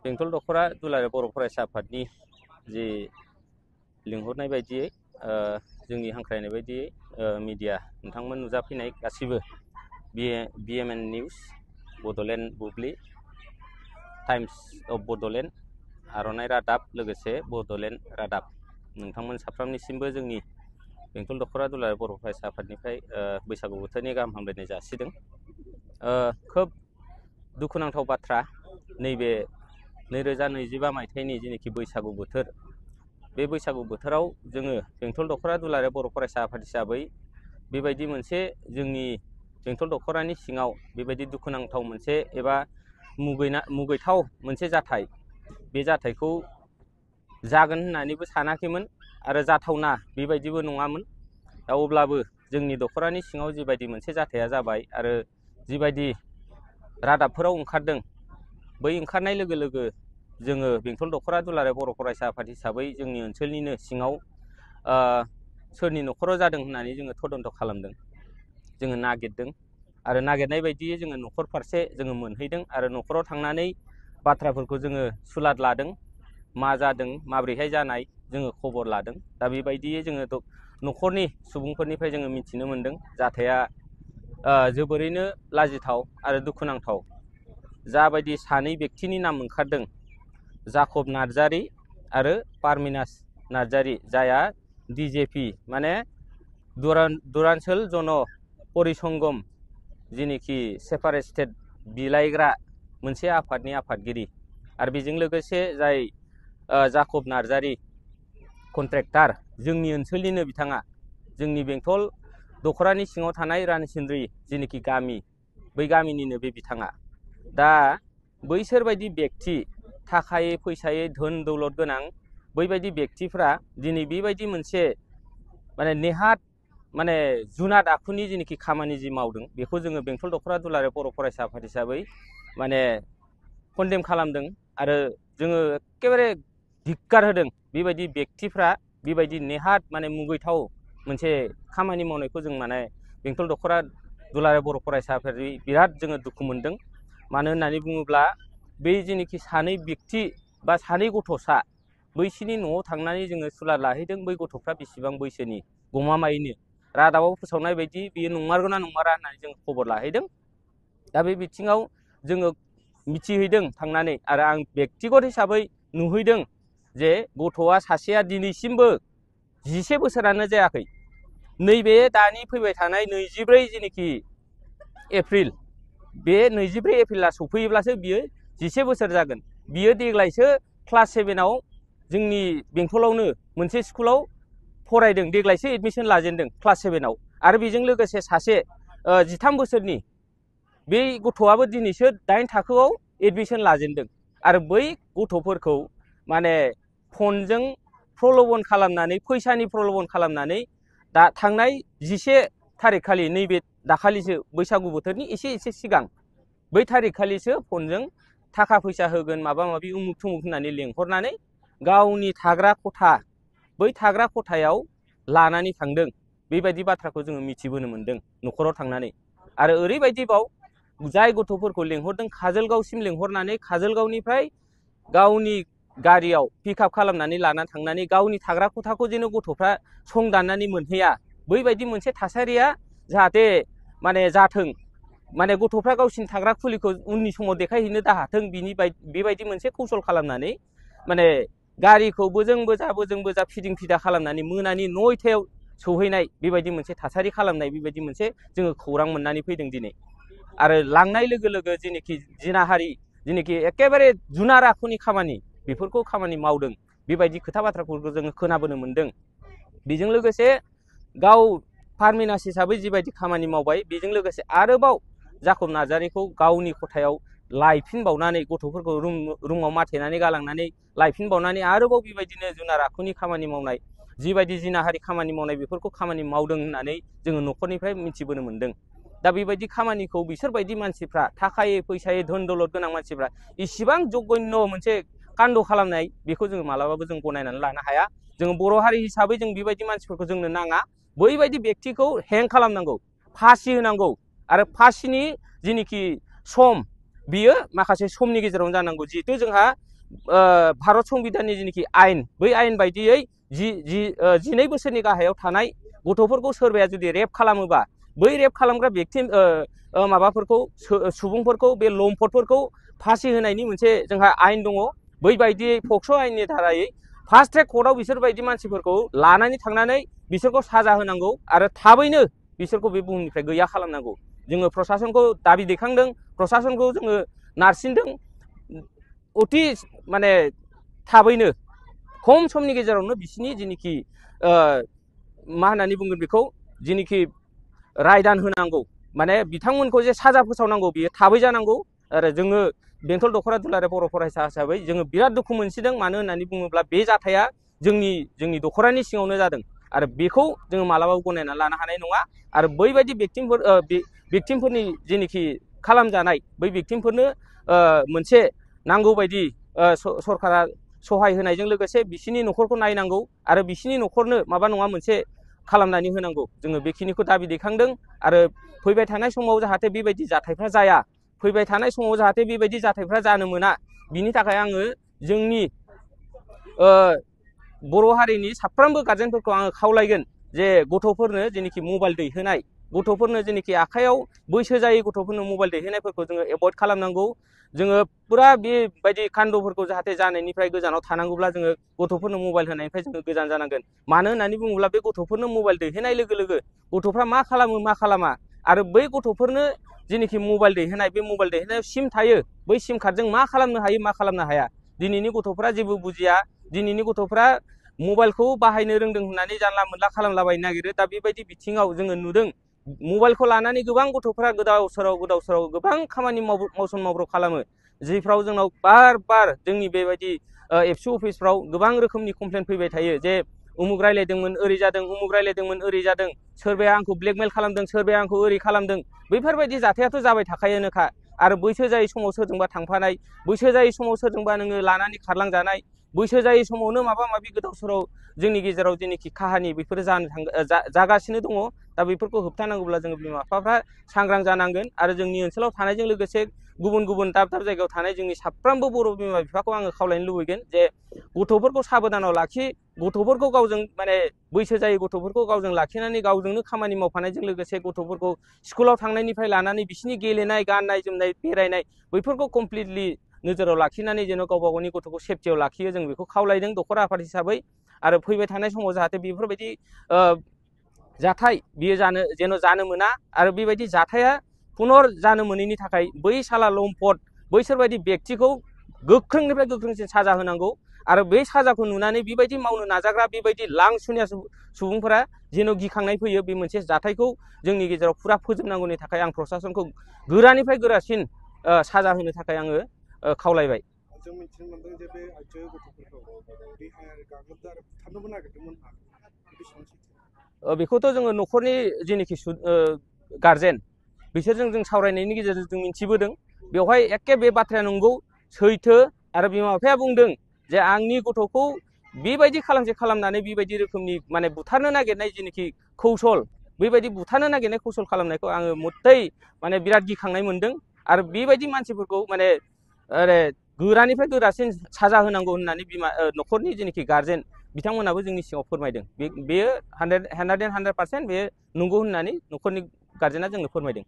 बेंटल दखरा दुलाराय बर' फरायसा आफादनि जे लिंहरनाय बायदियै जोंनि हांख्रायनाय बायदियै मिडिया नोंथांमोन नुजाफैनाय गासिबो BMN news, Bodoland Bubli, times of Bodoland, आर'नाइ रादाब, लोगोसे बड'लेण्ड रादाब, नोंथांमोन साफ्रोमनिसिमबो जोंनि बेंटल दखरा दुलाराय बर' फरायसा आफादनिफ्राय बैसागु बोथोरनि गाहाम हामलायनाय जासिदों। खोब दुखुनांथाव बाथ्रा, नैबे 2025 मायथाइनि जेनोखि बैसागु बोथोर, बे बैसागु बोथोराव जोङो बेंटल दखरा दुलाराय बर' फरायसा आफाद हिसाबै बेबायदि मोनसे जोंनि बेंटल दखरानि सिङाव बेबायदि दुखुनांथाव मोनसे एबा मुगैथाव मोनसे जाथाय, बे जाथायखौ जागोन होननानैबो सानाखैमोन आरो जाथावना बेबायदिबो नङामोन। दा अब्लाबो जोंनि दखरानि सिङाव जिबायदि मोनसे जाथाया जाबाय आरो जिबायदि रादाबफोराव ओंखारदों, बै ओंखारनाय लोगो लोगो जोङो बेंटल दखरा दुलाराय बर' फरायसा आफाद हिसाबै जोंनि ओनसोलनिनो सिङाव सोरनि न'खराव जादों होननानै जोङो तदन्त खालामदों, जोङो नागिरदों आरो नागिरनाय बायदियै जोङो न'खर फारसे जोङो मोनहैदों आरो न'खराव थांनानै बाथ्राफोरखौ जोङो सुलाद लादों, मा जादों माब्रैहाय जानाय जोङो खबर लादों। दा बेबायदियै जोङो न'खरनि सुबुंफोरनिफ्राय जोङो मिथिनो मोनदों जाथाया जोबोरैनो लाजिथाव आरो दुखुनांथाव। जाबायदि सानै व्यक्तिनि नाम ओंखारदों, जाकब नार्जारि आरो पारमिनास नार्जारि, जायहा DJP माने दुरान्चल जन परिसंगम जेनोखि सेपारेट स्टेट बिलाइग्रा मोनसे आफादनि आफादगिरि, आरो बेजों लोगोसे जाय जाकब नार्जारि कन्ट्रेक्टर, जोंनि ओनसोलनिनो बिथाङा, जोंनि बेंटल दखरानि सिङाव थानाय रानिसिन्द्रि जेनोखि गामि, बै गामिनिनो बे बिथाङा। दा बैसोरबायदि व्यक्ति, थाखायै फैसायै धोन दौलत गोनां बैबायदि व्यक्तिफ्रा दिनै बेबायदि मोनसे माने नेहाथ माने जुनाद आखुनि जेनोखि खामानि जि मावदों, बेखौ जोङो बेंटल दखरा दुलाराय बर' फरायसा आफाद हिसाबै माने कन्डेम खालामदों आरो जोङो एखेबारे धिक्कार होदों। बेबायदि व्यक्तिफ्रा बेबायदि नेहाथ माने मुगैथाव मोनसे खामानि मावनायखौ जों माने बेंटल दखरा दुलाराय बर' फरायसा आफादनि बिराद जोङो दुखु मोनदों। मानो होननानै बुङोब्ला बै जेनोखि सानै व्यक्ति बा सानै गथ'सा, बैसोरनि न'आव थांनानै जोङो सुलाद लाहैदों। बै गथ'फ्रा बेसेबां बैसोनि गमामायैनो रादाबाव फोसावनाय बायदि बेयो नंमारगौना नंमारा होननानै जों खबर लाहैदों। दा बे बिथिङाव जोङो मिथिहैदों थांनानै, आरो आं बेक्तिगत हिसाबै नुहैदों जे गथ'आ सासेया दिनैसिमबो 10 बोसोरानो जायाखै। नैबे दानि फैबाय थानाय 24 जेनोखि एप्रिल, बे 24 एप्रिला सफैयोब्लासो बियो 10 बोसोर जागोन। बियो देग्लायसो क्लास 7आव जोंनि बेंटलावनो मोनसे स्कुलाव फरायदों, देग्लायसो एडमिसन लाजेनदों क्लास 7आव। आरो बेजों लोगोसे सासे 13 बोसोरनि बे गथ'आबो दिनैसो 8 थाखोआव एडमिसन लाजेनदों। आरो बै गथ'फोरखौ माने फनजों प्रल'भन खालामनानै, फैसानि प्रल'भन खालामनानै, दा थांनाय 11 थारिख खालि, नैबे दाखालिसो बैसागु बोथोरनि एसे सिगां, बै थारिख खालिसो फनजों थाखा फैसा होगोन, माबा माबि उमुक थुमुक होननानै लेंहरनानै गावनि थाग्रा खथा, बै थाग्रा खथायाव लानानै थांदों। बेबायदि बाथ्राखौ जोङो मिथिबोनो मोनदों न'खराव थांनानै। आरो ओरैबायदिबाव, जाय गथ'फोरखौ लेंहरदों काजोलगावसिम लेंहरनानै काजोलगावनिफ्राय गावनि गारियाव पिकआप खालामनानै लाना थांनानै गावनि थाग्रा खथाखौ जेन गथ'फ्रा सं दाननानै मोनहैया, बैबायदि मोनसे थासारिया जाहाथे माने जाथों, माने गथ'फ्रा गावसिनि थाग्रा खुलिखौ उननि समाव देखायहैनो दाहाथों, बेबायदि मोनसे कौशल खालामनानै माने गारिखौ बोजों बोजा फिदिं फिदा खालामनानै मोनानि 9थायाव सौहैनाय, बेबायदि मोनसे थासारि खालामनाय, बेबायदि मोनसे जोङो खौरां मोननानै फैदों दिनै। आरो लांनाय लोगो लोगो जेनोखि जिनाहारि, जेनोखि एखेबारे जुनार आखुनि खामानि, बेफोरखौ खामानि मावदों, बेबायदि खोथा बाथ्राफोरखौ जोङो खोनाबोनो मोनदों। बेजों लोगोसे गाव पारमिनास हिसाबै जिबायदि खामानि मावबाय, बेजों लोगोसे आरोबाव जाकब नार्जारिखौ गावनि खथायाव लायफिनबावनानै, गथ'फोरखौ रुमाव माथेनानै गालांनानै लायफिनबावनानै आरोबाव बेबायदिनो जुनार आखुनि खामानि मावनाय, जिबायदि जिनाहारि खामानि मावनाय, बेफोरखौ खामानि मावदों होननानै जोङो न'खरनिफ्राय मिथिबोनो मोनदों। दा बेबायदि खामानिखौ बिसोरबायदि मानसिफ्रा, थाखायै फैसायै धोन दौलत गोनां मानसिफ्रा इसिबां जघन्य मोनसे कान्ड खालामनाय, बेखौ जोङो मालाबाबो जों गनायनानै लानो हाया। जोङो बर' हारि हिसाबै जों बेबायदि मानसिफोरखौ जोंनो नाङा। बैबायदि व्यक्तिखौ हें खालामनांगौ, फासि होनांगौ। आरो फासिनि जेनोखि सम, बियो माखासे समनि गेजेरावनो जानांगौ। जिहेथु जोंहा भारत संबिधाननि जिनिखि आयेन बै आयेन बायदियै 12 बोसोरनि गाहायाव थानाय गथ'फोरखौ सोरबाया जुदि रेप खालामोबा बै रेप खालामग्रा व्यक्ति माबाफोरखौ सुबुंफोरखौ बे लम्पटफोरखौ फासि होनायनि मोनसे जोंहा आयेन दङ बै बायदियै पक्स' आयेननि दारायै फास्ट ट्रेक कर्टआव बिसोरबायदि मानसिफोरखौ लानानै थांनानै बिसोरखौ साजा होनांगौ आरो थाबैनो बिसोरखौ बे बुहुमनिफ्राय गैया खालामनांगौ जोङो प्रशासनखौ दाबि दैखांदों प्रशासनखौ जोङो नारसिनदों अति माने थाबैनो खम समनि गेजेरावनो बिसिनि जिनिखि मा होननानै बुंगोन बेखौ जिनिखि रायदान होनांगौ माने बिथांमोनखौ जे साजा फोसावनांगौ बियो थाबै जानांगौ आरो जोङो बेंटल दख'रा दुलाराय बर' फरायसा हिसाबै जोङो बिराद दुखु मोनसिदों मानो होननानै बुङोब्ला बे जाथाया जोंनि दख'रानि सिङावनो जादों आरो बेखौ जोङो मालाबाबो गनायना लानो हानाय नङा आरो बैबायदि भिक्टिमफोरनि जिनिखि खालामजानाय बै भिक्टिमफोरनो मोनसे नांगौ बायदि सरकारा सहाय होनायजों लोगोसे बिसिनि न'खरखौ नायनांगौ आरो बिसिनि न'खरनो माबा नङा मोनसे खालामनानै होनांगौ जोङो बेखिनिखौ दाबि दैखांदों आरो फैबाय थानाय समाव जाहाथे बेबायदि जाथायफ्रा जाया फैबाय थानाय समाव जाहाथे बेबायदि जाथायफ्रा जानो मोना बिनि थाखाय आङो जोंनि बर' हारिनि साफ्रोमबो गार्जेनफोरखौ आङो खावलायगोन जे गथ'फोरनो जेनोखि मबाइल दैहोनाय गथ'फोरनो जेनोखि आखायाव बैसो जायै गथ'फोरनो मबाइल दैहोनायफोरखौ जोङो एभयड खालामनांगौ जोङो पुरा बेबायदि कान्दफोरखौ जाहाथे जानायनिफ्राय गोजानाव थानांगौब्ला जोङो गथ'फोरनो मबाइल होनायनिफ्राय जोङो गोजान जानांगोन मानो होननानै बुङोब्ला बे गथ'फोरनो मबाइल दैहोनाय लोगो लोगो गथ'फ्रा मा खालामो मा खालामा आरो बै गथ'फोरनो जेनोखि मबाइल दैहोनाय बे मबाइल दैहोनायाव सिम थायो बै सिम कार्डजों मा खालामनो हायो मा खालामनो हाया दिनैनि गथ'फ्रा जेबो बुजिया दिनैनि गथ'फ्रा मबाइलखौ बाहायनो रोंदों होननानै जानला मोनला खालामलाबायनो नागिरो दा बेबायदि बिथिङाव जोङो नुदों मबाइलखौ लानानै गोबां गथ'फ्रा गोदाव सोराव गोबां खामानि मावसन मावब्र खालामो जिफ्राव जोंनाव बार बार जोंनि बेबायदि एबसु अफिसफ्राव गोबां रोखोमनि कमप्लेन फैबाय थायो जे उमुक रायलायदोंमोन ओरै जादों उमुक रायलायदोंमोन ओरै जादों सोरबाया आंखौ ब्लेकमेल खालामदों सोरबाया आंखौ ओरै खालामदों बैफोरबायदि जाथायाथ' जाबाय थाखायोनोखा आरो बैसो जायै समाव सोरजोंबा थांफानाय बैसो जायै समाव सोरजोंबा नोङो लानानै खारलांजानाय बैसो जायै समावनो माबा माबि गोदाव सोराव जोंनि गेजेराव जेनोखि काहानि बेफोरो जागासिनो दङ दा बेफोरखौ होबथानांगौब्ला जोङो बिमा बिफाफ्रा सांग्रां जानांगोन आरो जोंनि ओनसोलाव थानायजों लोगोसे गुबुन गुबुन दाब दाब जायगायाव थानाय जोंनि साफ्रोमबो बर' बिमा बिफाखौ आङो खावलायनो लुबैगोन जे गथ'फोरखौ साबधानाव लाखि गथ'फोरखौ गावजों माने बैसो जायै गथ'फोरखौ गावजों लाखिनानै गावजोंनो खामानि मावफानायजों लोगोसे गथ'फोरखौ स्कुलाव थांनायनिफ्राय लानानै बिसिनि गेलेनाय गाननाय जोमनाय बेरायनाय बैफोरखौ कमप्लिटलि नोजोराव लाखिनानै जेन' गावबा गावनि गथ'खौ सेफटियाव लाखियो जों बेखौ खावलायदों दख'रा आफाद हिसाबै आरो फैबाय थानाय समाव जाहाथे बेफोरबायदि जाथाय बियो जेन' जानो मोना आरो बेबायदि जाथाया पुनर जानो मोनैनि थाखाय बै साला लम्पट बैसोरबायदि व्यक्तिखौ गोख्रोंनिफ्राय गोख्रोंसिन साजा होनांगौ आरो बै साजाखौ नुनानै बेबायदि मावनो नाजाग्रा बेबायदि लांसुनिया सुबुंफोरा जेन' गिखांनाय फैयो बे मोनसे जाथायखौ जोंनि गेजेराव पुरा फोजोबनांगौनि थाखाय आं प्रशासनखौ गोरानिफ्राय गोरासिन साजा होनो थाखाय आङो खावलायबाय जों मिथिनो मोनदों जे बे आइजो गथ'फोरखौ देहायारि गाग्लोबदों आरो बुथारनोबो नागिरदोंमोन बेखौथ' जोङो न'खरनि जेनोखि गार्जेन बिसोरजों जों सावरायनायनि गेजेरजों जों मिथिबोदों बेवहाय एखे बे बाथ्राया नंगौ सैथो आरो बिमा बिफाया बुंदों जे आंनि गथ'खौ बेबायदि खालामनानै बेबायदि रोखोमनि माने बुथारनो नागिरनाय जेनोखि कौशल बेबायदि बुथारनो नागिरनाय कौशल खालामनायखौ आङो मथै माने बिराद गिखांनाय मोनदों आरो बेबायदि मानसिफोरखौ माने गोरानिफ्राय गोरासिन साजा होनांगौ होननानै न'खरनि जेनोखि गार्जेन बिथांमोनाबो जोंनि सिगाङाव फोरमायदों बेयो 100% बे नंगौ होननानै न'खरनि गार्जेना जोंनो फोरमायदों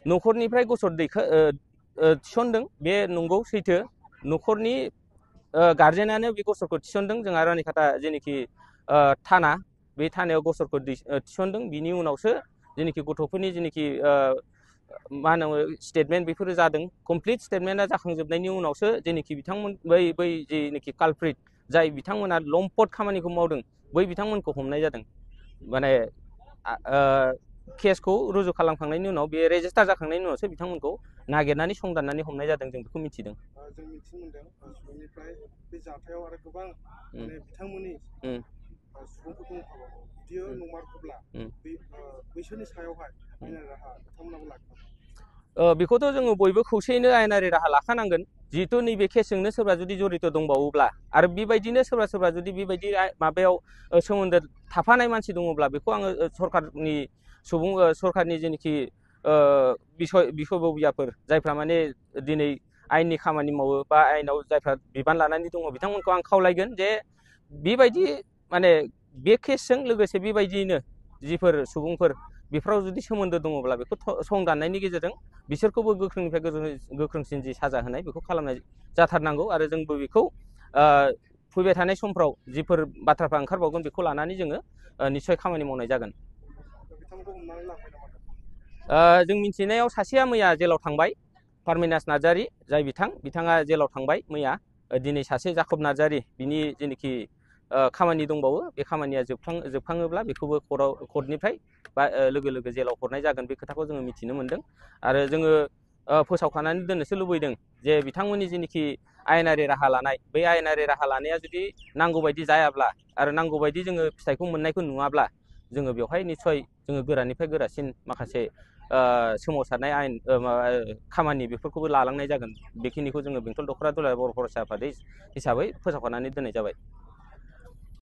न'खरनिफ्राय गसर थिसनदों बे नंगौ सैथो न'खरनि गार्जेनानो बे गसरखौ थिसनदों जोंहा रानिखाता जेनोखि थाना बे थानायाव गसरखौ थिसनदों बिनि उनावसो जेनोखि गथ'फोरनि जेनोखि मा होनो स्टेटमेन्ट बेफोरो जादों कमप्लिट स्टेटमेन्टआ जाखांजोबनायनि उनावसो जेनोखि बिथांमोन बै जेनोखि कालप्रिट जाय बिथांमोना लम्पट खामानिखौ मावदों बै बिथांमोनखौ हमनाय जादों माने केसखौ रुजु खालामखांनायनि उनाव बे रेजिस्टार जाखांनायनि उनावसो बिथांमोनखौ नागिरनानै संदाननानै हमनाय जादों जों बेखौ मिथिदों जों मिथिनो मोनदों सुबुंनिफ्राय बे जाथायाव आरो गोबां माने बिथांमोननि सुबुंफोर दंखायो बियो नंमारगौब्ला बैसोरनि सायावहाय आयेनारि राहा बिथांमोनाबो लाखानांगोन बेखौथ' जोङो बयबो खौसेयैनो आयेनारि राहा लाखानांगोन जिहेतु नैबे केसजोंनो सोरबा जुदि जरित दंबावोब्ला आरो बेबायदिनो सोरबा जुदि बेबायदि माबायाव सोमोन्दो थाफानाय मानसि दङब्ला बेखौ आङो सरकारनि जेनोखि बिसयबबियाफोर जायफ्रा माने दिनै आयेननि खामानि मावो बा आयेनाव जायफ्रा बिबान लानानै दङ बिथांमोनखौ आं खावलायगोन जे बेबायदि माने बे केसजों लोगोसे बेबायदियैनो जिफोर सुबुंफोर बेफोराव जुदि सोमोन्दो दङब्ला बेखौ संदाननायनि गेजेरजों बिसोरखौबो गोख्रोंनिफ्राय गोख्रोंसिन जि साजा होनाय बेखौ खालामनाय जाथारनांगौ आरो जोंबो बेखौ फैबाय थानाय समफ्राव जिफोर बाथ्राफ्रा ओंखारबावगोन बेखौ लानानै जोङो निस्सय खामानि मावनाय जागोन। जों मिथिनायाव सासेया मैया जेलाव थांबाय, पारमिनास नार्जारी जाय बिथाङा जेलाव थांबाय मैया। दिनै सासे जाकब नार्जारी बिनि जेनोखि खामानि दंबावो बे खामानिया जोबखाङोब्ला बेखौबो कर्टनिफ्राय बा लोगो लोगो जेलाव हरनाय जागोन बे खोथाखौ जोङो मिथिनो मोन्दों। आरो जोङो फोसावखानानै दोननोसो लुबैदों जे बिथांमोननि जेनोखि आयेनारि राहा लानाय बै आयेनारि राहा लानाया जुदि नांगौबायदि जायाब्ला आरो नांगौबायदि जोङो फिथाइखौ मोननायखौ नुवाब्ला जोङो बेवहाय निस्सय जोङो गोरानिफ्राय गोरासिन माखासे सोमावसारनाय आयेन खामानि बेफोरखौबो लालांनाय जागोन। बेखिनिखौ जोङो बेंटल दख'रा दुलाराय बर' फरायसा आफाद हिसाबै फोसावखानानै दोननाय जाबाय।